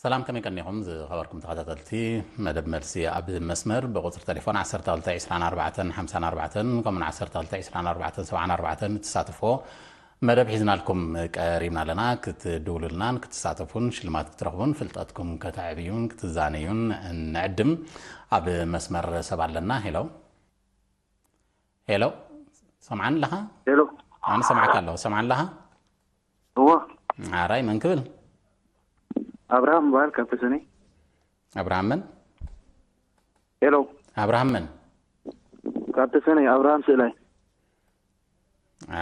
ሰላም፣ ከመይ ቀኒኹም ዝኸበርኩም ተኸታተልቲ መደብ መልሲ ኣብ መስመር? ብቁጽሪ ቴሌፎን ዓሰርተ ክልተ ዕስራን ኣርባዕተን ሓምሳን ኣርባዕተን ከምኡን ዓሰርተ ክልተ ዕስራን ኣርባዕተን ሰብዓን ኣርባዕተን እትሳተፍዎ መደብ ሒዝናልኩም ቀሪብና ኣለና። ክትድውሉልናን ክትሳተፉን ሽልማት ክትረኽቡን ፍልጠትኩም ከተዕብዩን ክትዛነዩን ንዕድም። ኣብ መስመር ሰብ ኣለና። ሄሎ፣ ሄሎ፣ ሰምዓኒ ኣለኻ? ሄሎ። ኣነ ሰምዓካ ኣለኹ። ሰምዓኒ ኣለኻ? እዎ። ኣራይ፣ መን ክብል? ኣብርሃም እበሃል፣ ካብ ተሰነይ። ኣብርሃም መን? ሄሎ። ኣብርሃም መን? ካብ ተሰነይ፣ ኣብርሃም ስእላይ።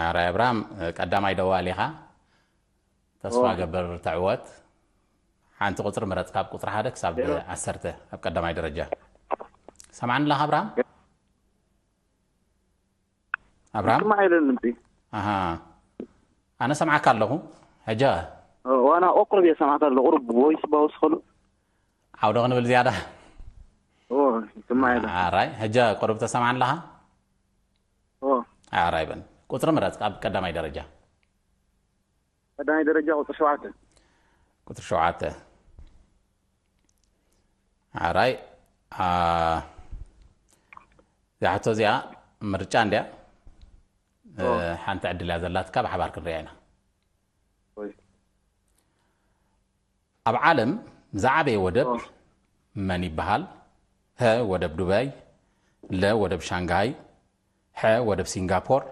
ኣራይ ኣብርሃም፣ ቀዳማይ ደዋሊ ኢኻ። ተስፋ እዎ። ገብር ትዕወት። ሓንቲ ቁጽሪ ምረጽ፣ ካብ ቁጽሪ ሓደ ክሳብ ሄሎ። ዓሰርተ ኣብ ቀዳማይ ደረጃ። ሰምዓኒ ኣለኻ ኣብርሃም? ኣብርሃም? ይስማዕ የለን ድምፂ። ኣሃ። ኣነ ሰምዓካ ኣለኹ። ሕጂ? ዋና ቁሩብ እየ ሰማዕካ ኣለኹ። ቁሩብ ቮይስ ባውስ ከሎ። ዓውደ ክንብል ዝያዳ? ኦ፣ ይስማዕ የለን። ኣራይ፣ ሕጂ ቁሩብ ተሰማዕኒ ኣለኻ? ኦ። ኣራይ በል። ቁጽሪ ምረጽ፣ ኣብ ቀዳማይ ደረጃ። ቀዳማይ ደረጃ ቁጽሪ ሸውዓተ። ቁጽሪ ሸውዓተ። ኣራይ፣ ኣ፣ እዛ ሕቶ እዚኣ ምርጫ እንድያ። ኦ። ሓንቲ ዕድል እያ ዘላትካ፣ ብሓባር ክንሪኣ ኢና። ወይ። ኣብ ዓለም ዝዓበየ ወደብ ኦ። መን ይበሃል? ሀ፣ ወደብ ዱባይ፣ ለ፣ ወደብ ሻንግሃይ፣ ሐ፣ ወደብ ሲንጋፖር፣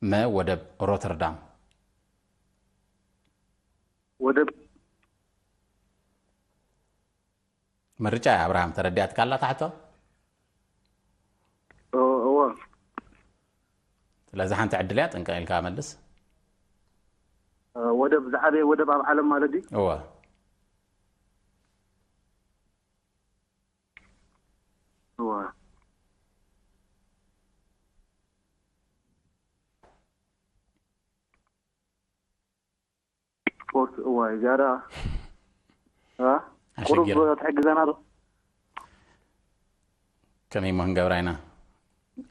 መ፣ ወደብ ሮተርዳም። ወደብ ምርጫ እያ ኣብርሃም፣ ተረዲኣትካ ኣላ ታሕቶ? እ-፣ እወ። ስለዚ ሓንቲ ዕድል እያ፣ ጥንቅቕ ኢልካ መልስ። እ፣ ወደብ፣ ዝዓበየ ወደብ ኣብ ዓለም ማለት ድዩ? እወ። እወ። ስፖርት፣ እዋይ፣ እዚኣ ደኣ፣ እ? ቁሩብ ኣሸጊራ። ትሕግዘና ዶ? ከመይ እሞ ክንገብራ ኢና?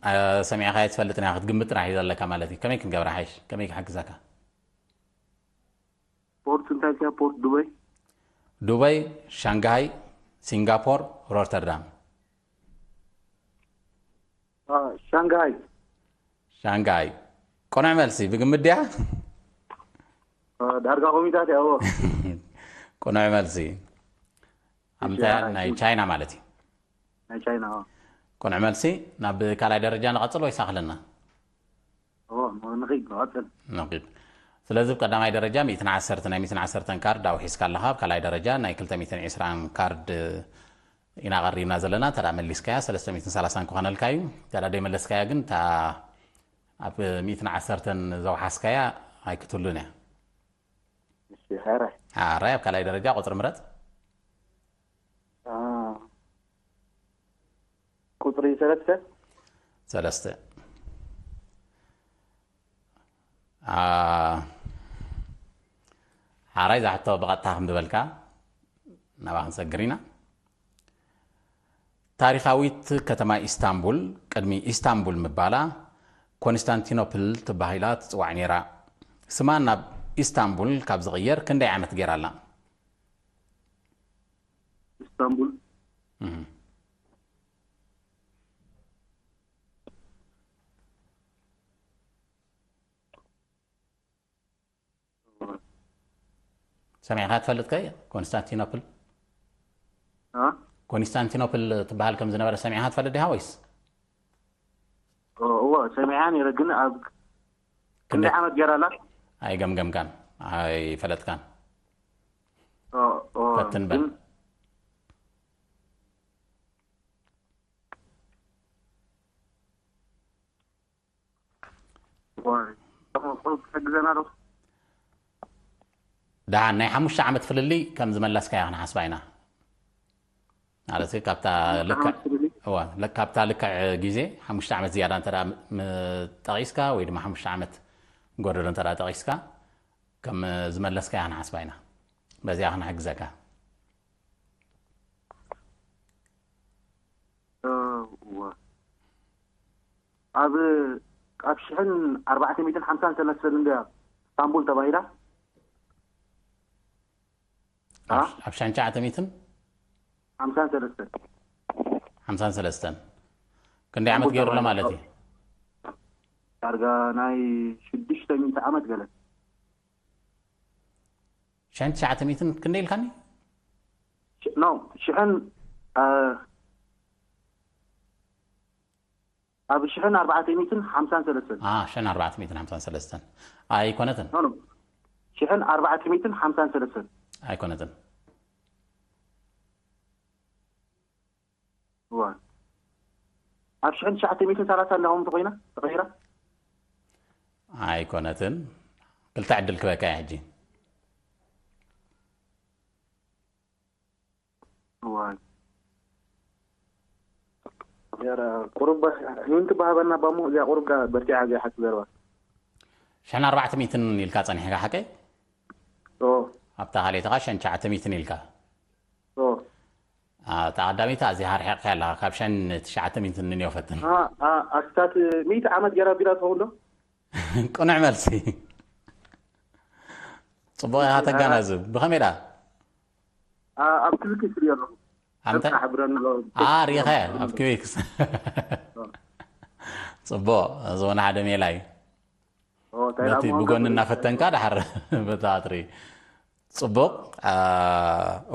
ኣ፣ ሰሚዕኻዮ ትፈልጥን ኢኻ፣ ክትግምት ጥራሕ እዩ ዘለካ ማለት እዩ። ከመይ ክንገብራ ሓይሽ? ከመይ ክሕግዘካ? ስፖርት እንታይ ኢልካ? ስፖርት ዱባይ? ዱባይ፣ ሻንግሃይ፣ ሲንጋፖር፣ ሮተርዳም። አ፣ ሻንግሃይ። ሻንግሃይ። ቅኑዕ መልሲ፣ ብግምት ድያ? አ፣ ዳርጋ ኮሚታት እያ፣ እዎ። ቅኑዕ መልሲ። ኣብ ምንታይ? ሻንግሃይ። ናይ ቻይና ማለት እዩ። ናይ ቻይና፣ አ። ቅኑዕ መልሲ። ናብ ካልኣይ ደረጃ ንቐጽል ወይስ ኣኽለና? እዎ፣ ንኺድ፣ ንቐጽል። ንኺድ። ስለዚ፣ ኣብ ቀዳማይ ደረጃ ሚእትን ዓሰርተ፣ ናይ ሚእትን ዓሰርተን ካርድ ኣውሒስካ ኣለኻ። ኣብ ካልኣይ ደረጃ ናይ ክልተ ሚእትን ዕስራን ካርድ ኢና ቀሪብና ዘለና። እንተ ደኣ መሊስካያ፣ ሰለስተ ሚእትን ሰላሳን ክኾነልካ እዩ። እንተ ደኣ ደይመለስካያ ግን፣ እታ ኣብ ሚእትን ዓሰርተን ዘውሓስካያ ኣይክትህሉን እያ። እሺ፣ ሕራይ። ሕራይ፣ ኣብ ካልኣይ ደረጃ ቁጽሪ ምረጽ። አ፣ ቁጽሪ ሰለስተ። ሰለስተ። አ፣ ሓራይ፣ እዛ ሕቶ ብቐጥታ ከም ዝበልካ ናብኣ ክንሰግር ኢና። ታሪኻዊት ከተማ ኢስታንቡል ቅድሚ ኢስታንቡል ምባላ ኮንስታንቲኖፕል ተባሂላ ትጽዋዕ ነይራ። ስማ ናብ ኢስታንቡል ካብ ዝቕየር ክንደይ ዓመት ገይራ ኣላ? ኢስታንቡል? እህ። ሰሚዕካ ትፈልጥ ከ? ኮንስታንቲኖፕል? አ? ኮንስታንቲኖፕል ትበሃል ከም ዝነበረ ሰሚዕካ ትፈልጥ ዲኻ ወይስ? ኦ፣ እወ፣ ሰሚዓ ነይረ፣ ግን ኣብ ክንደይ ክንደይ ዓመት ገይራ ኣላ? ኣይገምገምካን፣ ኣይፈለጥካን። ኦ፣ ኦ፣ ፈትን በል። ግን ዋይ፣ ቁሩብ ትሕግዘና ዶ? ደሓን፣ ናይ ሓሙሽተ ዓመት ፍልልይ ከም ዝመለስካያ ክንሓስባ ኢና። ማለት፣ ካብታ ሓሙሽተ ልክዕ፣ ዓመት ፍልልይ? እዋ፣ ለ-፣ ካብታ ልክዕ ግዜ ሓሙሽተ ዓመት ዝያዳ እንተ ደኣ ም-፣ ጠቒስካ፣ ወይ ድማ ሓሙሽተ ዓመት ጎደሎ እንተ ደኣ ጠቒስካ፣ ከም ዝመለስካያ ክንሓስባ ኢና። በዚኣ ክንሕግዘካ። እወ። ኣብ፣ ኣብ ሽሕን ኣርባዕተ ሚእትን ሓምሳን ዝተነሰል እንድያ እስታንቡል ተባሂላ። ኣብ ኣብ ሸንቻ ዓተሚትን ሓምሳን ሰለስተን። ሓምሳን ሰለስተን። ክንደይ ዓመት ገይሩ ኣሎ ማለት እዩ? ዳርጋ ናይ ሽዱሽተ ሚእቲ ዓመት ገለ። ሸንቻ ዓተሚትን ክንደይ ኢልካኒ? ኖ፣ ሽሕን ኣብ ሽሕን ኣርባዕተ ሚእትን ሓምሳን ሰለስተን። ሽሕን ኣርባዕተ ሚእትን ሓምሳን ሰለስተን። ኣይኮነትን። ኖ፣ ኖ። ሽሕን ኣርባዕተ ሚእትን ሓምሳን ሰለስተን። ኣይኮነትን። እዋ፣ ኣብ ሽሕን ትሽዓተ ሚእትን ሰላሳ እንዳኹም ተኾይና ተኸይራ። ኣይኮነትን። ክልተ ዕድል ክበካ እየ ሕጂ። እዋ፣ ያራ፣ ቁሩብ ሂንት ባሃበና ባሞ እዚኣ ቁሩብ ዳ በርቲዓ እዚኣ ሓቂ ዘረባ። ሽሕን ኣርባዕተ ሚእትን ኢልካ ጸኒሕካ ሓቀይ? ኦ። ኣብታ ካልኣይቲ ኸኣ ሽሕን ትሽዓተ ሚእትን ኢልካ። ኦ። እታ ቀዳመይቲ ኣዝያ ኣርሒቕካ ኣለኻ፣ ካብ ሽሕን ትሽዓተ ሚእትን ንንዮ ፈትን። ኣስታት ሚእቲ ዓመት ገይራ ቢራ ትኸውን ዶ? ቅኑዕ መልሲ። ጽቡቕ ኢኻ ተጋናዝብ። ብኸመይ ደኣ? ኣብ ክልክ ስሪ ኣለኹ። ኣንተ? ሪኸ ኣብ ክቤክስ። ጽቡቕ። እዚ እውን ሓደ ሜላ እዩ። በቲ ብጎኒ እናፈተንካ ድሓር በቲ ኣጥሪ። ጽቡቕ።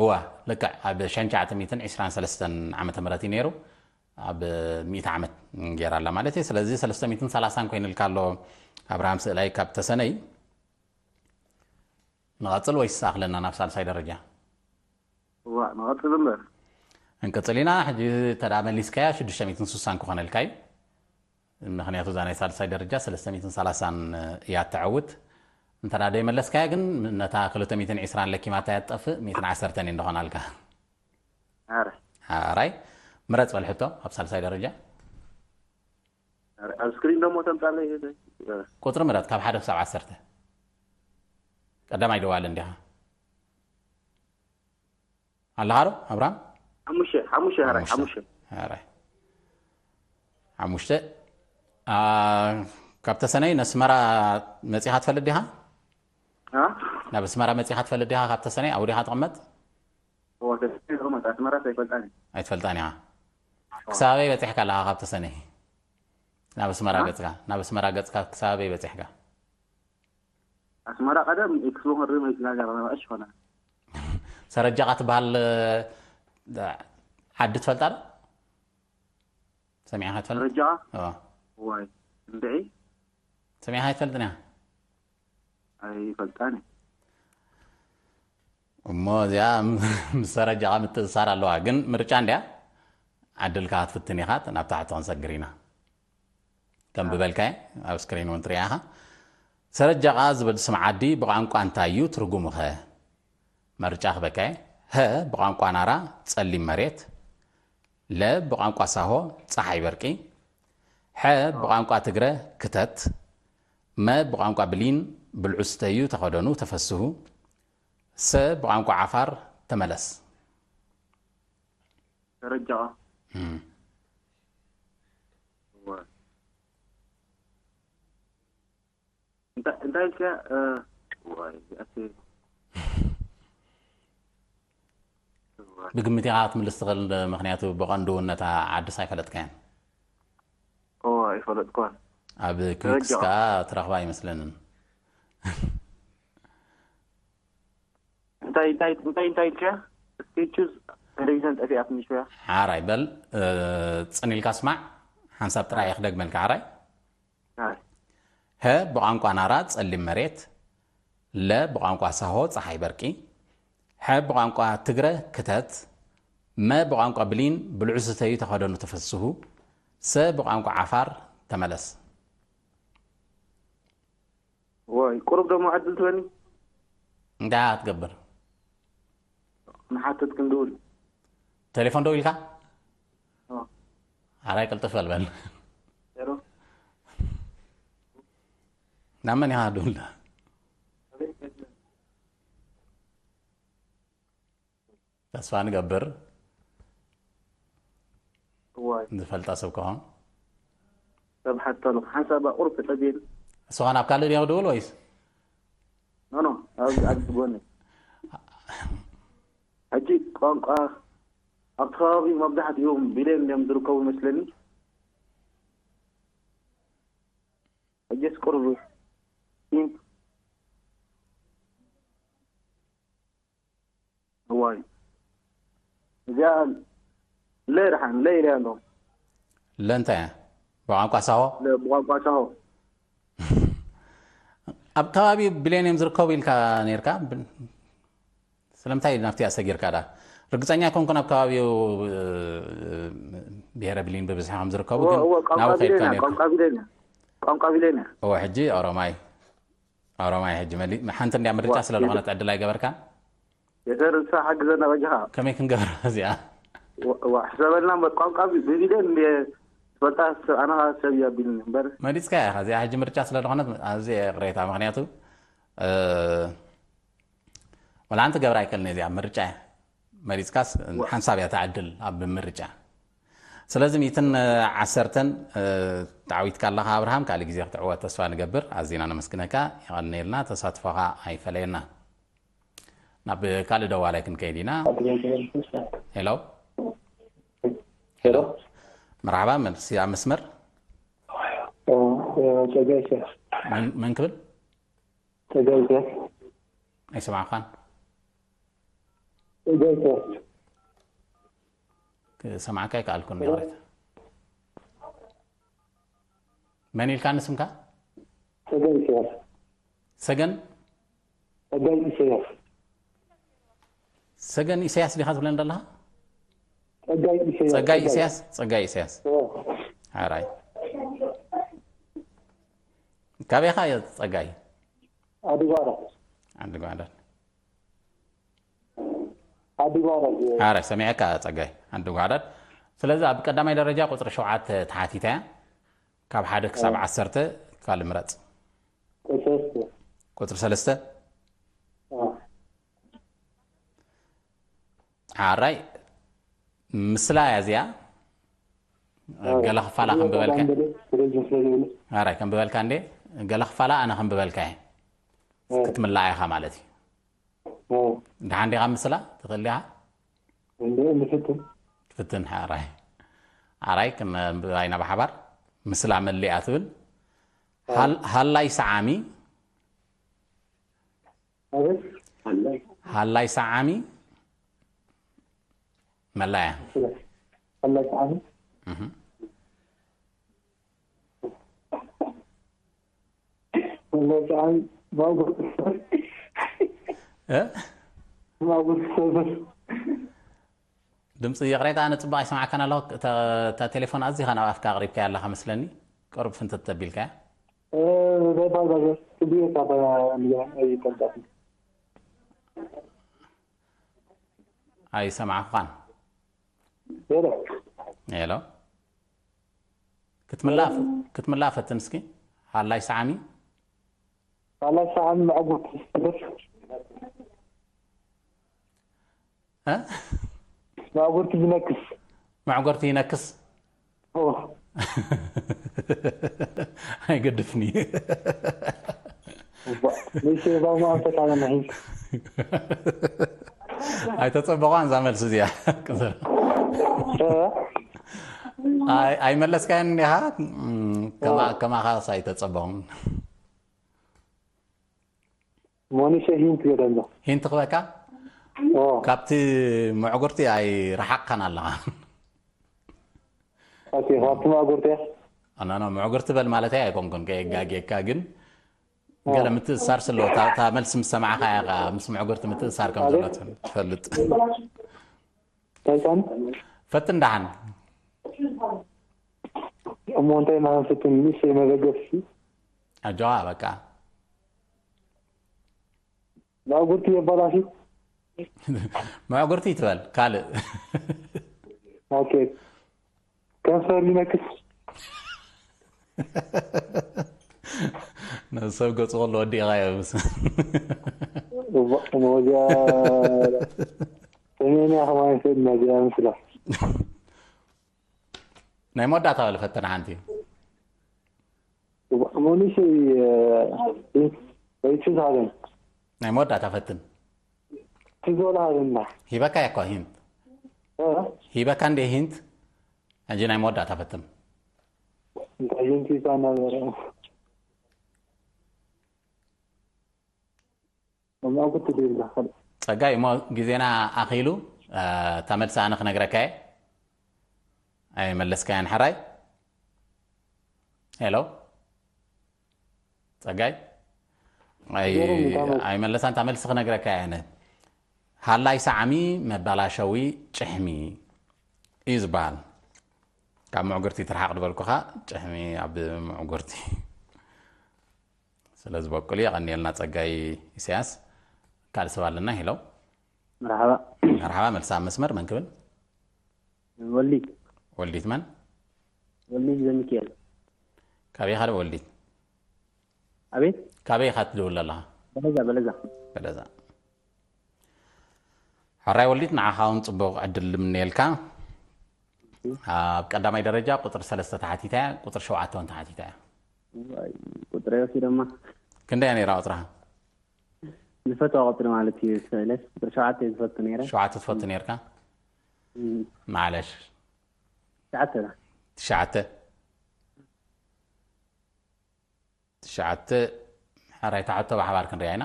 እዋ፣ ልክዕ ኣብ ሽሕን ትሽዓተ ሚእትን ዕስራን ሰለስተን ዓመተ ምህረት እዩ ነይሩ። ኣብ ሚእቲ ዓመት ገይራ ኣላ ማለት እዩ። ስለዚ ሰለስተ ሚእትን ሰላሳን ኮይኑልካ ኣሎ። ኣብርሃም ስእላይ ካብ ተሰነይ። ንቐጽል ወይስ ኣኽለና ናብ ሳልሳይ ደረጃ? እዋ፣ ንቐጽል እምበር። እንቅጽል ኢና። ሕጂ ተዳ መሊስካያ ሽዱሽተ ሚእትን ስሳን ክኾነልካ እዩ። ምኽንያቱ እዛ ናይ ሳልሳይ ደረጃ ሰለስተ ሚእትን ሰላሳን እያ እተዕውት። እንተ ደኣ ደይመለስካያ ግን ነታ ክልተ ሚእትን ዕስራን ለኪማታ እያ ትጠፍእ፣ ሚእትን ዓሰርተን እዩ እንደኾናልካ። ኣረ። ኣራይ፣ ምረጽ በል ሕቶ ኣብ ሳልሳይ ደረጃ። ኣረ፣ ኣብ ስክሪን ደሞ ተምጻለይ። ቁጽሪ ምረጽ ካብ ሓደ ክሳብ ዓሰርተ። ቀዳማይ ደዋሊ እንዲኻ። ኣለኻ ዶ ኣብርሃም? ሓሙሽተ፣ ሓሙሽተ፣ ኣረ፣ ሓሙሽተ። ሓሙሽተ። ኣረ። ሓሙሽተ። ኣ፣ ካብ ተሰነይ ነስመራ መጺኻ ትፈልጥ ዲኻ? ኣ? ናብ ኣስመራ መጺኻ ትፈልጥ ዲኻ? ካብ ተሰነይ ኣብኡ ዲኻ ትቕመጥ? እዋ፣ ተሰነይ ዝቕመጥ፣ ኣስመራ ኣይፈልጣን እየ። ኣይትፈልጣን ኢኻ። እዋ። ክሳበይ በጺሕካ ኣለኻ ካብ ተሰነይ? ናብ ኣስመራ ኣ? ገጽካ፣ ናብ ኣስመራ ገጽካ ክሳበይ በጺሕካ? ኣስመራ ቀደም ኤክስፖ ክንርኢ መይትና ጋር እሺ ኾነ። ሰረጃቓ ትበሃል፣ እ፣ ዓዲ ትፈልጣ ዶ? ሰሚዕኻ ትፈልጥ? ሰረጃቓ? እዋ። ዋይ፣ እንድዒ? ሰሚዕኻ ኣይትፈልጥን ኢኻ? ኣይፈልጣን እየ። እሞ እዚኣ ምስ ሰረጃቓ ምትእስሳር ኣለዋ። ግን ምርጫ እንድያ፣ ዕድልካ ክትፍትን ኢኻ፣ ናብታ ሕቶ ክንሰግር ኢና። ከም ዝበልካዮ፣ ኣብ ስክሪን እውን ትሪኣ ኢኻ። ሰረጃቓ ዝብል ስም ዓዲ ብቋንቋ እንታይ እዩ ትርጉሙኸ? ምርጫ ክበካየ፣ ሀ ብቋንቋ ናራ ጸሊም መሬት፣ ለ ብቋንቋ ሳሆ ጸሓይ በርቂ፣ ሐ ብቋንቋ ትግረ ክተት፣ መ ብቋንቋ ብሊን ብልዑ ስተዩ ተኸደኑ ተፈስሁ፣ ሰ ብቋንቋ ዓፋር ተመለስ። ተረጃ። እም። እዋ። እንታይ፣ እንታይ ኢልካ? እ፣ እዋይ፣ እዚኣስ፣ እዋይ። ብግምት ኢኻ ክትምልስ ትኽእል፣ ምኽንያቱ ብቐንዱ እውን ነታ ዓድስ ኣይፈለጥካያን። እዋ፣ ኣይፈለጥኳን። ኣብ ኩዊክስ ተረጃ። ከኣ ትረኽባ ኣይመስለንን። እንታይ፣ እንታይ፣ እንታይ፣ እንታይ ኢልካ? እስኪ ቹዝ ቴሌቪዥን ጠፊኣትኒ ሸያ። ሓራይ በል፣ እ፣ ጽን ኢልካ ስማዕ፣ ሓንሳብ ጥራይ እየ ክደግመልካ፣ ሓራይ። ሓራይ። ሀ ብቋንቋ ናራ ጸሊም መሬት፣ ለ ብቋንቋ ሳሆ ጸሓይ በርቂ፣ ሐ ብቋንቋ ትግረ ክተት፣ መ ብቋንቋ ብሊን ብልዑ ስተዩ ተኸደኑ ተፈስሁ፣ ሰ ብቋንቋ ዓፋር ተመለስ። ወይ፣ ቁሩብ ደሞ ዕድል ትበኒ? እንታይ ክትገብር? ንሓተት ክንድውል። ቴሌፎን ደው ኢልካ? ኦ። ኣራይ ቅልጥፍ በል በል። ዜሮ። ናብ መን ኢኻ ደውል? ተስፋ ንገብር። እዋይ። ዝፈልጣ ሰብ ከሆን? ሰብ ሓተሉ። ሓንሳብ ቁሩብ ተጸብየኒ። እሱ ኸን ኣብ ካልእ ድዮ ክድውል ወይስ? ኖ፣ ኖ፣ ኣብ፣ ኣብ ጎኒ። ሕጂ ቋንቋ ኣብቲ ከባቢ መብዛሕትኦም ቢልዮን እዮም ዝርከቡ ይመስለኒ። ሕጅስ ቁርብ ሲምፕ እዋይ እዚኣ ለይ ደሓን ለይ ኢለ ኣሎ። ለእንታይ እያ? ብቋንቋ ሳሆ? ብቋንቋ ሳሆ ኣብ ከባቢ ቢልዮን እዮም ዝርከቡ ኢልካ ነርካ። ስለምንታይ ናብቲ ኣሰጊርካ ዳ? ርግፀኛ ኮንኩን ኣብ ከባቢኡ ብሄረ ቢልዮን ብብዝሒ ከም ዝርከቡ፣ ግን ናብኡ ከይድካ ነርካ። ቋንቋ ቢልዮን እያ። ቋንቋ ቢልዮን እያ። እወ፣ ሕጂ ኦሮማይ ኦሮማይ ሕጂ መሊ ሓንቲ እንድያ ምርጫ ስለ ዝኾነት ዕድል ኣይገበርካን። የተርሳ ሓግዘና በጃኻ። ከመይ ክንገብራ እዚኣ? ዋ ሕሰበልና እምበር ቋንቋ ብቢልዮን እንድየ ትፈልጣ። ኣነ ኸዓ ሰብ እዩ ኣቢልኒ እምበር። መሪፅካያ ኢኻ። እዚኣ ሕጂ ምርጫ ስለ ዝኾነት ኣዝየ ቅሬታ። ምኽንያቱ እ፣ ወላ ሓንቲ ገብራ ኣይከልን እዚኣ ምርጫ እያ። መሪፅካስ ሓንሳብ እያ ትዓድል ኣብ ምርጫ። ስለዚ ሚእትን ዓሰርተን ተዓዊትካ ኣለኻ ኣብርሃም፣ ካልእ ግዜ ክትዕወት ተስፋ ንገብር። ኣዚና ነመስግነካ፣ የቐንየልና፣ ተሳትፎኻ ኣይፈለየና። ናብ ካልእ ደዋላይ ክንከይድ ኢና። ሄሎ ሄሎ መርሓባ፣ መልሲ ኣብ መስመር። ጸጋይ ኢሳያስ። መን ክብል? ጸጋይ ኢሳያስ። ኣይሰማዕኳን። ጸጋይ ኢሳያስ። ክሰማዕካ ኣይከኣልኩን። ይቕሬታ። መን ኢልካ ንስምካ? ጸጋይ ኢሳያስ። ሰገን? ጸጋይ ኢሳያስ። ሰገን ኢሳያስ ዲኻ ትብለን ዘለኻ? ጸጋይ ኢሳያስ። ጸጋይ ኢሳያስ? ጸጋይ ኢሳያስ። ኣራይ። ካበይ ኢኻ ጸጋይ? ዓዲ ጓዕዳ። ዓዲ ጓዕዳ። ዓዲ ጓዕዳ። ኣረ ሰሚዐካ ጸጋይ፣ ዓዲ ጓዕዳ። ስለዚ ኣብ ቀዳማይ ደረጃ ቁጽሪ ሸውዓተ ተሓቲታ እያ። ካብ ሓደ ክሳብ ዓሰርተ ካልእ ምረጽ። ቁጽሪ ሰለስተ። ቁጽሪ ሰለስተ። ኣራይ ምስላ እያ እዚኣ። ገለ ክፋላ ከንብበልካ። ኣራይ ከንብበልካ እንዴ? ገለ ክፋላ ኣነ ከንብበልካ እየ። ክትምላእ ኢኻ ማለት እዩ። ደሓን ዲኻ ምስላ ትኽእል ዲኻ? ንፍትን። ትፍትን። ኣራይ ኣራይ ክንብባ ኢና ብሓባር። ምስላ መሊኣ ትብል። ሃላይ ሰዓሚ። ኣቤት። ሃላይ ሰዓሚ መላያ። ሃላይ ሰዓሚ። ሃላይ ሰዓሚ ማጉር። እ? ማጉር ሰብር። ድምፂ ይቕሬታ፣ ኣነ ፅቡቕ ኣይሰማዕካን ኣለኹ። እታ ቴሌፎን ኣዚኻ ናብ ኣፍካ ኣቕሪብካያ ኣለኻ መስለኒ። ቅሩብ ፍንትት ተቢልካያ። እ፣ ዛይ ባል ባል ስቱዲዮ ካብ ኣይፈልጣትን። ኣይሰማዕኳን። ሄሎ። ሄሎ። ክትምላእ ክትምላእ ፈትን እስኪ። ሃላይ ሰዓሚ። ሃላይ ሰዓሚ መዕጉር። እ? መዕጉርቲ ዝነክስ። መዕጎርቲ ይነክስ። ኦ። ኣይገድፍኒ። ንሴባማ ኣንፈት ኣለና ሂዝ። ኣይተጸበቋን እዛ መልሲ እዚኣ። እ? ኣይ- ኣይመለስካዮን እንዲኻ? እም፣ ከማ- ከማኻስ ኣይተጸበቑን። ሞኒሸ ሂንት ገደሎ። ሂንት ክበካ? ኦ። ካብቲ መዕጉርቲ ኣይረሓቕካን ኣለኻ። ኦኬ፣ ካብቲ መዕጉርቲ እያ? ኣናና መዕጉርቲ በል ማለት ኣይኮንኩን፣ ከየጋጌካ ግን ገለ ምትእሳር ስለ እታ እታ መልሲ ምስ ሰማዕካ እያ ከኣ ምስ መዕጉርቲ ምትእሳር ከም ዘሎ ትፈልጥ። ታይታን? ፈትን ደሓን። እሞ እንታይ ማለት እንትን ንእሽተይ መበገሲ? ኣጆኻ በቃ። መዕጉርቲ የባላሽ? መዕጉርቲ ይትበል ካልእ። ኦኬ። ከንፈር ይነክስ? ነዚ ሰብ ገጹ ከሎ ወዲእኻዮ ምስ። እሞ እዚኣ ሰሜንያ ከማን ይኽእል ነዚኣ ምስላ። ናይ መወዳእታ በል ፈትን ሓንቲ። ሞኒሽ ወይ ትዛለን? ናይ መወዳእታ ፈትን። ትዞላ ሃበና። ሂበካ እኮ ሂንት። እ? ሂበካ እንደ ሂንት። ሕጂ ናይ መወዳእታ ፈትም። እንታይ ሂንት ይዛ ነበረ? እማ ጉድ ይብላ። ጸጋይ እሞ ግዜና ኣኺሉ፣ እ፣ እታ መልሲ ኣነ ክነግረካ እየ። ኣይመለስካያን ሕራይ። ሄሎ ጸጋይ። ኣይ-፣ ገርም እታ መልሲ። ኣይመለሳን። እታ መልሲ ክነግረካ እየ ኣነ። ሃላይ ሳዕሚ መባላሸዊ ጭሕሚ እዩ ዝበሃል። ካብ ምዕጉርቲ ትርሓቕ ዝበልኩኻ ጭሕሚ ኣብ ምዕጉርቲ። ስለ ዝበቁል የቐንየልና ጸጋይ ኢሳያስ። ካልእ ሰብ ኣለና? ሄሎ መርሓባ። መርሓባ። መልሲ ኣብ መስመር መን ክብል? ወሊድ ወልዲት መን? ወሊድ ዘሚካኤል። ካበይ ኢኻ ወልዲት? ኣቤት። ካበይ ኢኻ ትድውል ኣለኻ? በለዛ በለዛ። በለዛ። ሕራይ ወልዲት፣ ንዓኻ እውን ጽቡቕ ዕድል ንምነየልካ። ኣብ ቀዳማይ ደረጃ ቁጽሪ ሰለስተ ተሓቲታ እያ፣ ቁጽሪ ሸውዓተ እውን ተሓቲታ እያ። ዋይ፣ ቁጥሪ ወሲዶማ። ክንደይ እያ ነይራ ቁጽርኻ? ዝፈትዋ ቁጥሪ ማለት እዩ። ስለስ ቁጥሪ ሸውዓተ እየ ዝፈቱ ነይረ። ሸውዓተ ትፈቱ ነይርካ? እም፣ ማዕለሽ። ትሽዓተ እያ። ትሽዓተ። ትሽዓተ። ሕራይ፣ እታ ሕቶ ብሓባር ክንሪኣ ኢና።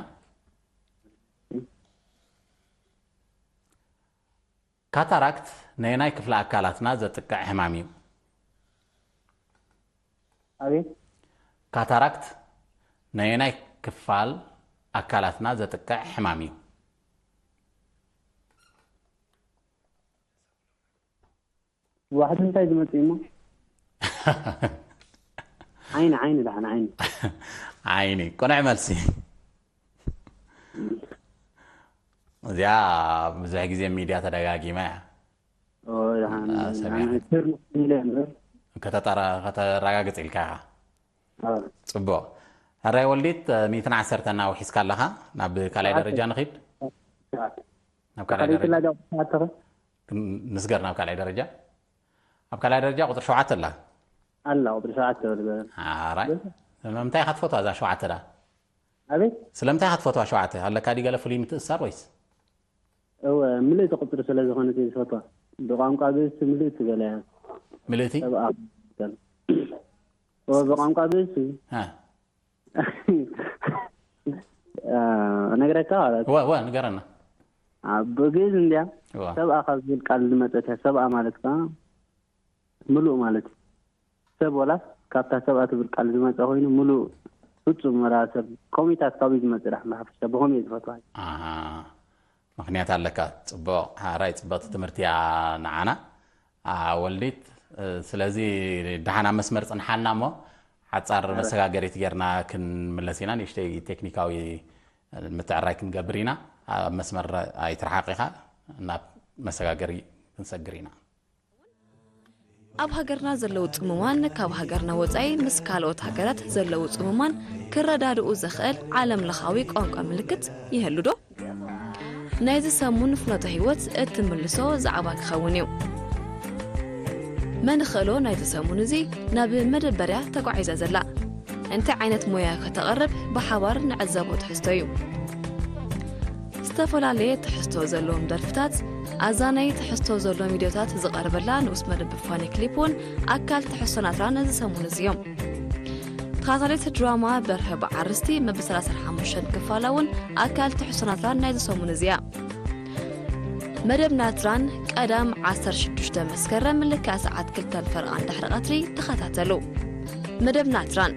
ካታራክት ነየናይ ክፍሊ ኣካላትና ዘጥቅዕ ሕማም እዩ? ኣቤት። ካታራክት ነየናይ ክፋል ኣካላትና ዘጥቅዕ ሕማም እዩ? ዋሕዲ እንታይ ዝመጽእ እሞ? ዓይኒ፣ ዓይኒ፣ ደሓን ዓይኒ። ዓይኒ። ቅኑዕ መልሲ። እዚኣ ብዙሕ ግዜ ሚድያ ተደጋጊማ እያ። ኦ፣ ደሓን። አ፣ ሰሚዐ። ደሓን። ስር ኢለ እምበር። ከተጠራ-፣ ከተረጋግጽ ኢልካ ኢኻ። ኦ። ጽቡቕ። ሕራይ ወልዲት፣ ሚእትን ዓሰርተን ኣውሒስካ ኣለኻ። ናብ ካልኣይ ደረጃ ንኺድ። ናብ ካልኣይ ካልኣይ ደረጃ ደረጃ ተኣተኸ? ንስገር። ናብ ካልኣይ ደረጃ፣ ኣብ ካልኣይ ደረጃ ቁጽሪ ሸውዓተ ኣላ። ኣላ፣ ቁጽሪ ሸውዓተ በል በል። ኣራይ፣ ስለምንታይ ኢኻ ትፈትዋ እዛ ሸውዓተ ደኣ? ኣቤት። ስለምንታይ ኢኻ ትፈትዋ ሸውዓተ? ኣለካ ድዩ ገለ ፍሉይ ምትእስሳር ወይስ? እወ፣ ምልእቲ ቁጽሪ ስለ ዝኾነት እየ ዝፈትዋ። ብቋንቋ ግእዝ ምልእቲ ገለ እያ። ምልእቲ? ሰብኣ። እወ፣ ብቋንቋ ግእዝ። አ። እ፣ ነግረካ ማለት። ወ-፣ ወ-፣ ንገረና። ኣብ ግእዝ እንድያ እዋ። ሰብኣ ካብ ዝብል ቃል ዝመጸት እያ። ሰብኣ ማለት ከኣ ምሉእ ማለት እዩ። ሰብ ወላስ ካብታ ሰብኣ ትብል ቃል ዝመጸ ኮይኑ ምሉእ ፍጹም ወላ ሰብ ኮሚታት ካብኡ ዝመጽእ ዳሕና ሓፈሻ ብኸመይ ዝፈትዋ? ኣሃ። ምኽንያት ኣለካ። ጽቡቕ፣ ሓራይ ጽብቕቲ ትምህርቲ እያ ንዓና። አ፣ ወልዲት፣ እ፣ ስለዚ ደሓን ኣብ መስመር ጽንሓልና እሞ ሓጻር መሰጋገሪት ጌርና ክንምለስ ኢና። ንእሽተይ ቴክኒካዊ ምትዕራይ ክንገብር ኢና። ኣብ መስመር ኣይትርሓቕ ኢኻ። ናብ መሰጋገሪ ክንሰግር ኢና። ኣብ ሃገርና ዘለዉ ጽሙማን ካብ ሃገርና ወጻኢ ምስ ካልኦት ሃገራት ዘለዉ ጽሙማን ክረዳድኡ ዘኽእል ዓለም ለኻዊ ቋንቋ ምልክት ይህሉ ዶ? ናይዚ ሰሙን ፍኖተ ህይወት እትምልሶ ዛዕባ ክኸውን እዩ። መን ኽእሎ ናይዚ ሰሙን እዚ ናብ መደበርያ ተጓዒዛ ዘላ? እንታይ ዓይነት ሞያ ከተቕርብ ብሓባር ንዕዘቦ ትሕዝቶ እዩ። ዝተፈላለየ ትሕዝቶ ዘለዎም ደርፍታት፣ ኣዛናይ ትሕዝቶ ዘለዎም ቪድዮታት ዝቐርበላ ንኡስ መደብ ፋኒ ክሊፕ እውን ኣካል ትሕዝቶ ናትና ነዚ ሰሙን እዚ እዮም። ተኸታታሊት ድራማ በርሀ በዓል ርስቲ መበል ሰላሳን ሓሙሽተን ክፋላ እውን ኣካል ትሕዝቶ ናትና ናይዚ ሰሙን እዚ እያ። መደብ ናትራን ቀዳም ዓሰርተ ሽዱሽተ መስከረም ልክዕ ሰዓት ክልተን ፈረቓን ድሕሪ ቀትሪ ተኸታተሉ። መደብ ናትራን።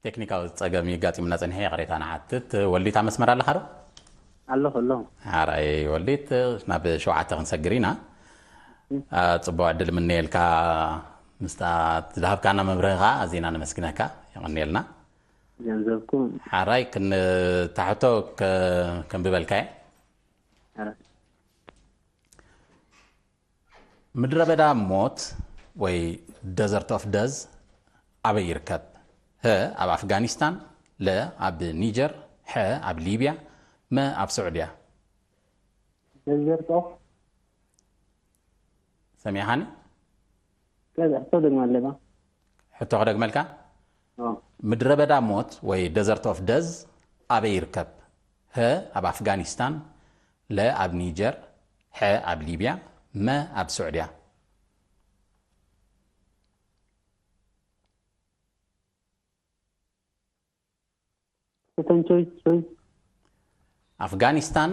ቴክኒካዊ ጸገም የጋጢሙና ጸኒሑ፣ ይቕሬታ ንሓትት። ወልዲት ኣብ መስመር ኣለኻ ዶ? ኣለኹ፣ ኣለኹ። ሓራይ ወልዲት፣ ናብ ሸውዓተ ክንሰግር ኢና። አ፣ ጽቡቕ ዕድል ምነየልካ። ምስታ ዝሃብካና መብርሂ ከኣ ኣዚና ነመስግነካ። የቐንየልና። ገንዘብኩም። ሓራይ ክን-፣ ታሕቶ ከ-፣ ከንብበልካ እየ። ሓራይ። ምድረ በዳ ሞት ወይ ደዘርት ኦፍ ደዝ ኣበይ ይርከብ? ሀ ኣብ ኣፍጋኒስታን፣ ለ ኣብ ኒጀር፣ ሐ ኣብ ሊብያ፣ መ ኣብ ስዑድያ። ደዘርት ኦፍ ሰሚዕኻኒ? ከዛ ሕቶ ደግማ ኣለባ። ሕቶ ክደግመልካ። ኦ። ምድረ በዳ ሞት ወይ ደዘርት ኦፍ ደዝ ኣበይ ይርከብ? ሀ ኣብ ኣፍጋኒስታን፣ ለ ኣብ ኒጀር፣ ሐ ኣብ ሊብያ፣ መ ኣብ ስዑድያ። እተን ቾይስ ቾይስ ኣፍጋኒስታን፣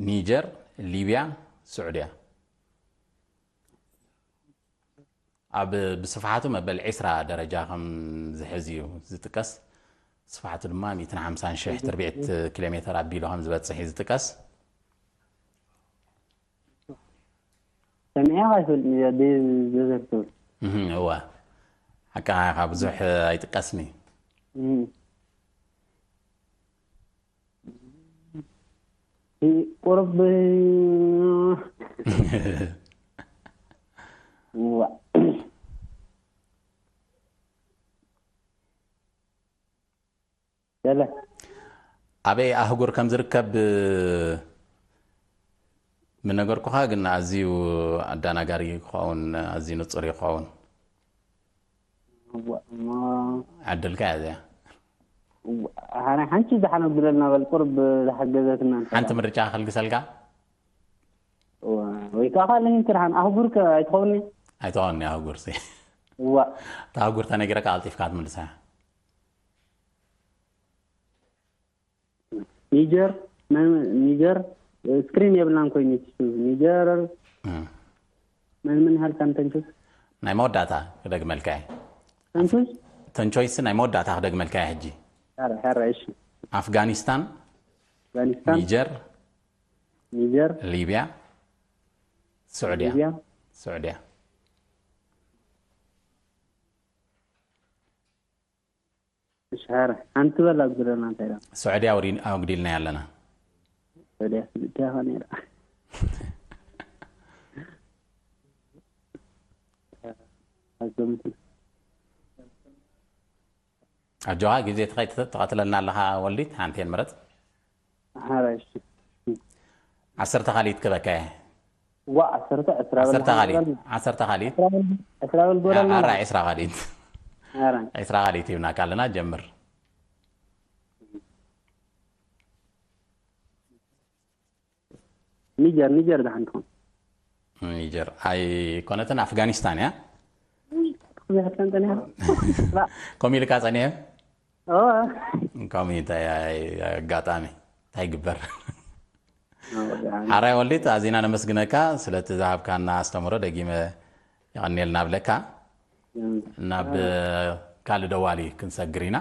ኒጀር፣ ሊብያ፣ ስዑድያ። ኣብ ብስፍሓቱ መበል ዕስራ ደረጃ ከም ዝሕዝ እዩ ዝጥቀስ። ስፍሓቱ ድማ ሚእትን ሓምሳን ሺሕ ትርቢዕት ኪሎ ሜተር ኣቢሉ ከም ዝበፅሕ እዩ ዝጥቀስ። ሰሚዐ ኣይፈልጥን እያ ደዘርት ኦፍ እህ፣ እወ፣ ሓቅኻ ኢኻ፣ ብዙሕ ኣይጥቀስን እዩ። እህ። ቁርብ ዋ ገለ ኣበይ ኣህጉር ከም ዝርከብ ምነገርኩኻ፣ ግን ኣዝዩ ኣዳናጋሪ ክኸውን፣ ኣዝዩ ንጹር ይኸውን። ዋ- ማ ዕድልካ እያ እዚኣ። ዋ- ሓነ ሓንቲ ዝሓነጉደልና በል ቁርብ ዝሓገዘትና እንተ ሓንቲ ምርጫ ከልግሰልካ። ዋ- ወይ ከዓ ካልእ እንትን ሓን ኣህጉር ከ ኣይትኸውን ኣይትኾን ኣህጉር ሲ ዋ እታ ኣህጉር ተነጊረካ ቀልጢፍካ ትምልሳ። ኒጀር መን- ኒጀር ስክሪን የብልናን ኮይኑ ኒጀር እም። መን ምን ያህል ካንተንቹስ ናይ መወዳእታ ክደግመልካ እየ። ተንቹስ ተንቾይስ ናይ መወዳእታ ክደግመልካ እየ ሕጂ። ሐረ ሐረ እሺ ኣፍጋኒስታን፣ ኣፍጋኒስታን ኒጀር፣ ኒጀር ሊብያ፣ ስዑድያ። ሊብያ ስዑድያ። እሺ ሐረ ሓንቲ በላ ዝብለና እንታይ ዳ ስዑድያ ኣውሪ- ኣውግዲልና ኣለና። ወዲያ ስልጥያ ኸኔራ ኣዘምትን ኣጆኻ ግዜ ተኸይ- ተቐትለልና ኣለኻ ወልዲት። ሓንቴን ምረጽ። ሐረ እሺ ዓሰርተ ካልኢት ክበካ እየ። ዋ ዓሰርተ ዕስራ በል ዓሰርተ ካልኢት። ዓሰርተ ካልኢት። ዕስራ በል ጎደልና ኣራ ዕስራ ካልኢት። ሐረ ዕስራ ካልኢት ሂብናካ ኣለና። ጀምር። ኒጀር ኒጀር ዳሕን ትኾን ኒጀር ኣይኮነትን፣ ኣፍጋኒስታን እያ። ዝሕተን ጠኒያ ከምኡ ኢልካ ጸኒሐ። ከምኡ እንታይ ኣይ- ኣጋጣሚ እንታይ ይግበር። ሓራይ ወልዲት ኣዚና ነመስግነካ ስለቲ ዝሃብካና ኣስተምሮ። ደጊመ የቐንየልና ብለካ። ናብ ካልእ ደዋሊ ክንሰግር ኢና።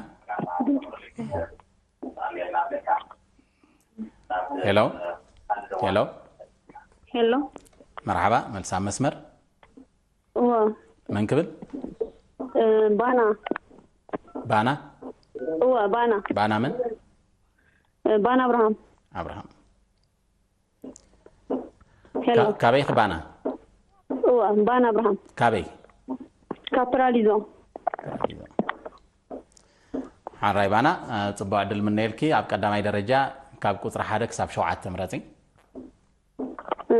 ሄሎ። ሄሎ። ሄሎ። መርሓባ፣ መልሳ መስመር። እዎ። መን ክብል? እ፣ ባና። ባና። እዎ፣ ባና። ባና መን? እ፣ ባና ኣብርሃም። ኣብርሃም። ሄሎ። ካ- ካበይ ክ ባና? እዎ፣ ባና ኣብርሃም። ካበይ? ካብ ፕራሊዞ። ሓራይ ባና፣ እ፣ ጽቡቕ ዕድል ምነየልኪ። ኣብ ቀዳማይ ደረጃ ካብ ቁጽሪ ሓደ ክሳብ ሸውዓተ ምረጺ። እ፣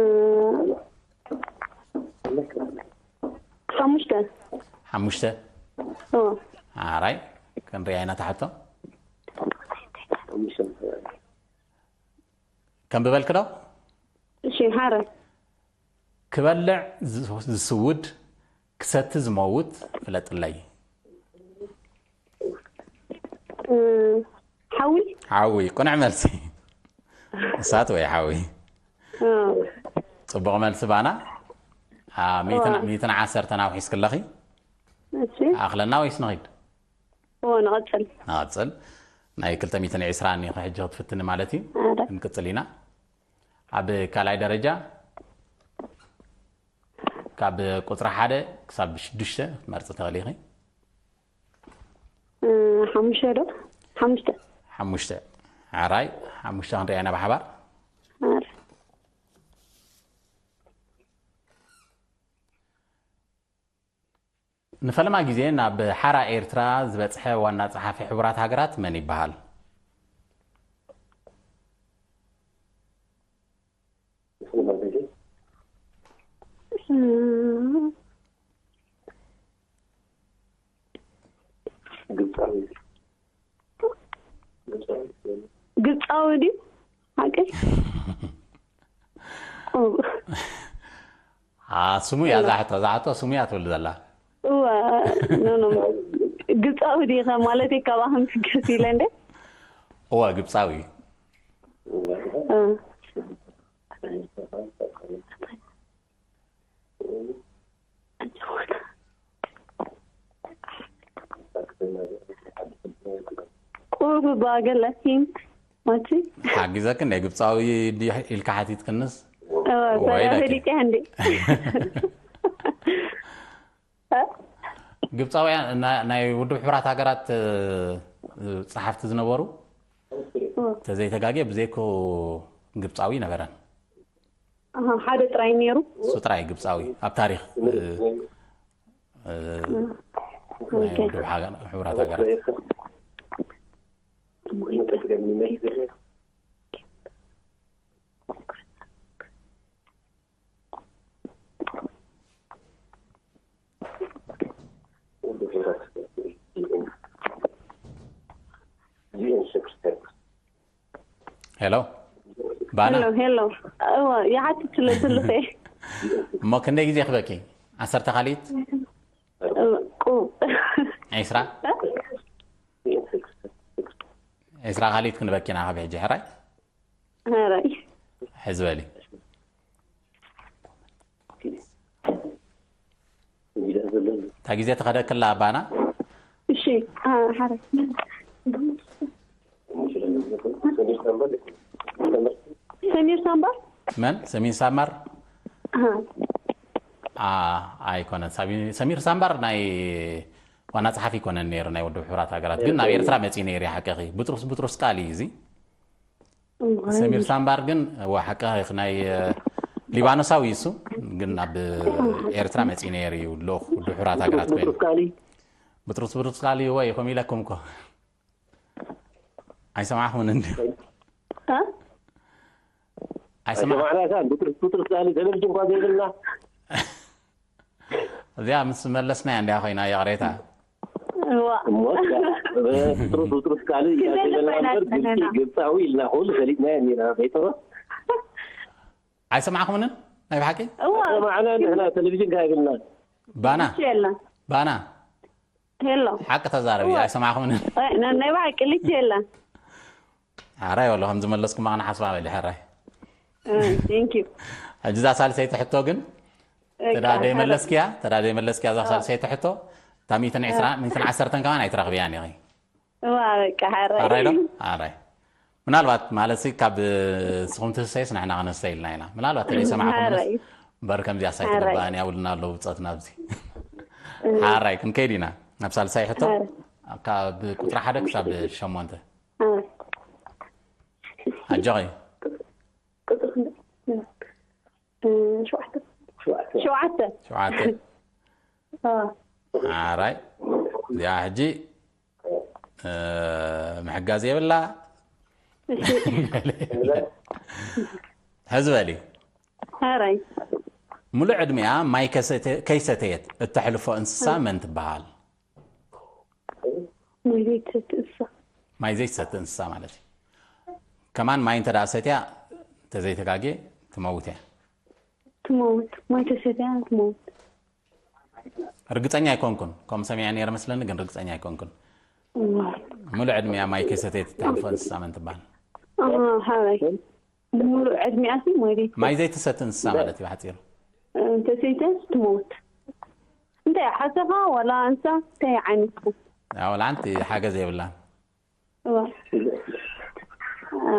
ሓሙሽተ። ሓሙሽተ። እዎ። ሓራይ ክንሪኣ ኢና ታሕቶ። ከም ብበልክ ዶ? እሺ፣ ሓረ። ክበልዕ ዝ- ዝስውድ ክሰቲ ዝመውት ፍለጥለይ። እ፣ ሓዊ። ሓዊ ቅኑዕ መልሲ። እሳት ወይ ሓዊ። እ፣ ጽቡቕ መልሲ ባና። አ፣ ሚእትን ዓሰርተን ኣውሒስክለኺ። እሺ። ኣኽለና ወይስ ንኺድ? እዎ፣ ንቐጽል። ንቐጽል። ናይ ክልተ ሚእትን ዕስራን እኒኺ ሕጂ ክትፍትኒ ማለት እዩ። ኣረ። ክንቅጽል ኢና። ኣብ ካልኣይ ደረጃ ካብ ቁጽሪ ሓደ ክሳብ ሽዱሽተ ክትመርጺ ትኽእሊ ኢኺ። እ፣ ሓሙሽተ ዶ? ሓሙሽተ። ሓሙሽተ። ሓራይ ሓሙሽተ ክንሪኣ ኢና ብሓባር። ኣረ። ንፈለማ ግዜ ናብ ሓራ ኤርትራ ዝበጽሐ ዋና ጸሓፊ ሕቡራት ሃገራት መን ይበሃል? እ፣ ግብፃዊ ድዩ ሓቂ? ስሙ እያ እዛ ሕቶ። እዛ ሕቶ ስሙ እያ ትብል ዘላ። እዋ፣ ግብፃዊ ዲኻ ማለት እዩ? ካባኹም ክገስ ኢለ እንደ እዋ፣ ግብፃዊ እዩ። ቁሩብ ባገለ ሂንት ማቲ ሓጊዘክ እንደ ግብፃዊ ኢልካ ሓቲትክንስ ፈሊጥያ እንዴ? ግብፃውያን ናይ ውድብ ሕቡራት ሃገራት ፀሓፍቲ ዝነበሩ ተዘይተጋግየ ብዘይኮ ግብፃዊ ነበረን። ሓደ ጥራይ ነይሩ። እሱ ጥራይ ግብፃዊ ኣብ ታሪክ ናይ ውድብ ሕቡራት ሃገራት። ሄሎ ባና። ሄሎ ሄሎ። እዋ፣ ይሓትት ስለ ትልኸ። እሞ ክንደይ ግዜ ክበኪ? ዓሰርተ ካልኢት? ቁ ዒስራ? ዒስራ ካልኢት ክንበኪ ኢና ካብ ሕጂ፣ ሕራይ? ሕራይ። ሕዚ በሊ። እታ ግዜ ተኸደክላ ኣባና። እሺ፣ አ፣ ሓራይ። ሰሚር ሳምባር? መን? ሰሚር ሳምባር? አ። አ፣ ኣይኮነን። ሳቢ-፣ ሰሚር ሳምባር ናይ ዋና ጸሓፊ ኣይኮነን ነይሩ ናይ ውድብ ሕቡራት ሃገራት፣ ግን ናብ ኤርትራ መጺኡ ነይሩ እዩ፣ ሓቅኺ። ብጥሩስ፣ ብጥሩስ ቃል እዩ እዚ። ሰሚር ሳምባር ግን፣ እዋ፣ ሓቅኺ፣ ናይ፣ እ፣ ሊባኖሳዊ እዩ እሱ፣ ግን ኣብ ኤርትራ መጺኡ ነይሩ እዩ፣ ልኡኽ ውድብ ሕቡራት ሃገራት ኮይኑ። ብጥሩስ ቃል እዩ። ብጥሩስ፣ ብጥሩስ ቃል እዩ ወይ፣ ከምኡ ኢለኩም እኮ። ኣይሰማዕኹምን እንዲ። እ? ኣይሰማዕ-፣ ኣይሰማዕናካን። ብጥሩስ፣ ብጥሩስ ቃል ቴሌቪዥን እኳ ዘይብልና። እዚኣ ምስ መለስናያ እንዲያ ኮይና ይቕሬታ። እዋ። እሞ ብጥሩስ፣ ብጥሩስ ቃል ክንደይ ዘይብልና ኮይና እምበር፣ ጸኒሕና። ግብፂ፣ ግብፃዊ ኢልና ኩሉ ፈሊጥናዮ እኒና። ዘይተረፍ ኣይሰማዕኹምንን ናይ ብሓቂ? እዋ። ሰማዕና ንሕና፣ ቴሌቪዥን ከ ኣይብልና። ባና፣ ልክ የለን። ባና፣ ሄሎ። ሓቂ ተዛረቢ፣ ኣይሰማዕኹምንን። እ፣ ና-፣ ናይ ብሓቂ ልክ የለን። ሓራይ ወላ ከም ዝመለስኩማ ክሓስባ በሊ፣ ሕራይ። እ፣ thank you። ሕጂ እዛ ሳልሰይቲ ሕቶ ግን፣ በቃ፣ ተዳ ደይመለስክያ፣ ተዳ ደይመለስክያ እዛ ሳልሰይቲ ሕቶ፣ እታ ሚእትን ዕስራ፣ ሚእትን ዓሰርተን ከማን ኣይትረኽብያን ኢኺ። እዋ፣ በቃ፣ ሓራይ። ኣራይ ዶ? ኣራይ። ምናልባት ማለት ሲ ካብ ስኹም ትህሰይስ ንሕና ክነስተይ ኢልና ኢና። ምናልባት ተለይ ሰማዕኹም ሓራይ። እምበር ከምዚኣ ሳይት ሓራይ። ገባን ያውልና ኣለዉ ብጸትና ኣብዚ። ሓራይ ክንከይድ ኢና። ናብ ሳልሳይ ሕቶ። ሓራይ። ካብ ቁጽሪ ሓደ ክሳብ ሸሞንተ። ሓራይ። ኣጆኺ። ቁጽሪ ክንደይ? እ፣ ሸውዓተ። ሸውዓተ። ሸውዓተ። አ። ሓራይ። እዚኣ ሕጂ፣ እ፣ ምሕጋዝ የብላ። ሕዚ በሊ። ሓራይ። ሙሉእ ዕድሚኣ ማይ ከሰተ-፣ ከይሰተየት እተሕልፎ እንስሳ መን ትበሃል? ማይ ዘይትሰቲ እንስሳ። ማይ ዘይትሰቲ እንስሳ ማለት እዩ። ከማን ማይ እንተ ደኣ ሰትያ፣ እንተዘይተጋግየ፣ ትመውት እያ። ትመውት። ማይ ተሰትያ ትመውት። ርግጸኛ ኣይኮንኩን። ከም ሰሚዐ ነይረ መስለኒ፣ ግን ርግጸኛ ኣይኮንኩን። እዋ። ሙሉእ ዕድሚኣ ማይ ከይሰተየት እተሕልፎ እንስሳ መን ትበሃል? አ፣ ሓራይ። ሙሉእ ዕድሚኣ ሲ ማይ ዘይትሰቲ። ማይ ዘይትሰቲ እንስሳ ማለት እዩ፣ ብሓጺሩ። እንተሰይተ ትመውት። እንታይ ሓሰኻ ዋላ እንስሳ እንታይ ዓይነት ኢኹም? ያ፣ ዋላ ሓንቲ ሓገዝ የብላን። እዋ። አ፣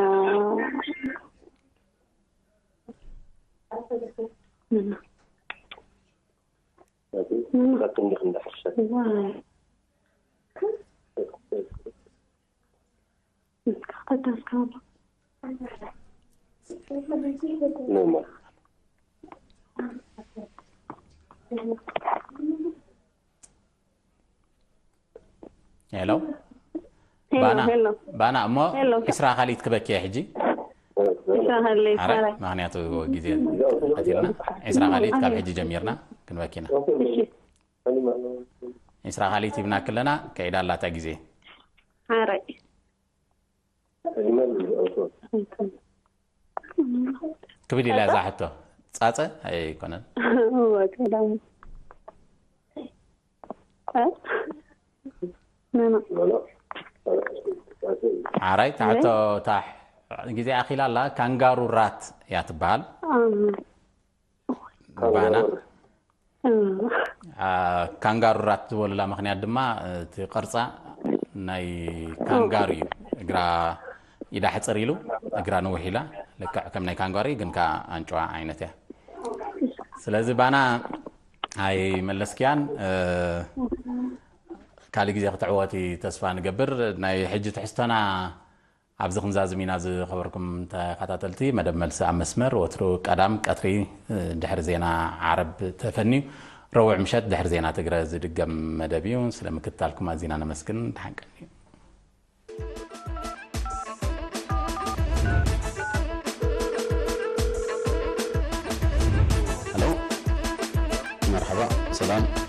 በቃ እንዲህ እንዳሐሰብ። እዋ። እስካ ቀዳስካ ኖማ። ሄሎ ሄሎ፣ ባና፣ ሄሎ። ባና፣ እሞ ሄሎ። ዕስራ ካልኢት ክበኪ እየ ሕጂ። ዕስራ ካልኢት፣ ኣረ፣ ኣረ። ምኽንያቱ ግዜ ቀቲልና፣ ዕስራ ካልኢት ካብ ሕጂ ጀሚርና ክንበኪና። እሺ። ዒስራ ካልኢት ሂብና ከለና ከይዳ ኣላታ ግዜ። ሓራይ ክብል ኢላ እዛ ሕቶ። ጻጸ ኣይኮነን። እወ ቀዳሙ። እ? ነና ሓራይ ታሕቶ ታሕ ግዜ ኣኺላ ኣላ። ካንጋሩ ራት እያ ትበሃል። ኣም፣ ባና እም፣ አ፣ ካንጋሩ ራት ዝበሉላ ምኽንያት ድማ እቲ ቅርጻ ናይ ካንጋሩ እዩ። እግራ ኢዳ ሕጽር ኢሉ እግራ ንውሕ ኢላ ልክዕ ከም ናይ ካንጋሩ እዩ፣ ግን ከኣ ኣንጭዋ ዓይነት እያ። ስለዚ ባና ኣይመለስክያን። እ፣ ካልእ ግዜ ክትዕወቲ ተስፋ ንገብር። ናይ ሕጂ ትሕዝቶና ኣብዚ ክንዛዝም ኢና። ዝኸበርኩም ተኸታተልቲ መደብ መልሲ ኣብ መስመር ወትሩ ቀዳም ቀትሪ፣ እ፣ ድሕሪ ዜና ዓረብ ተፈንዩ ረቡዕ ምሸት ድሕሪ ዜና ትግረ ዝድገም መደብ እዩ። ስለ ምክትታልኩም ኣዚና ነመስግን። ደሓን ቀንዩ። ሄሎ፣ መርሓባ፣ ሰላም።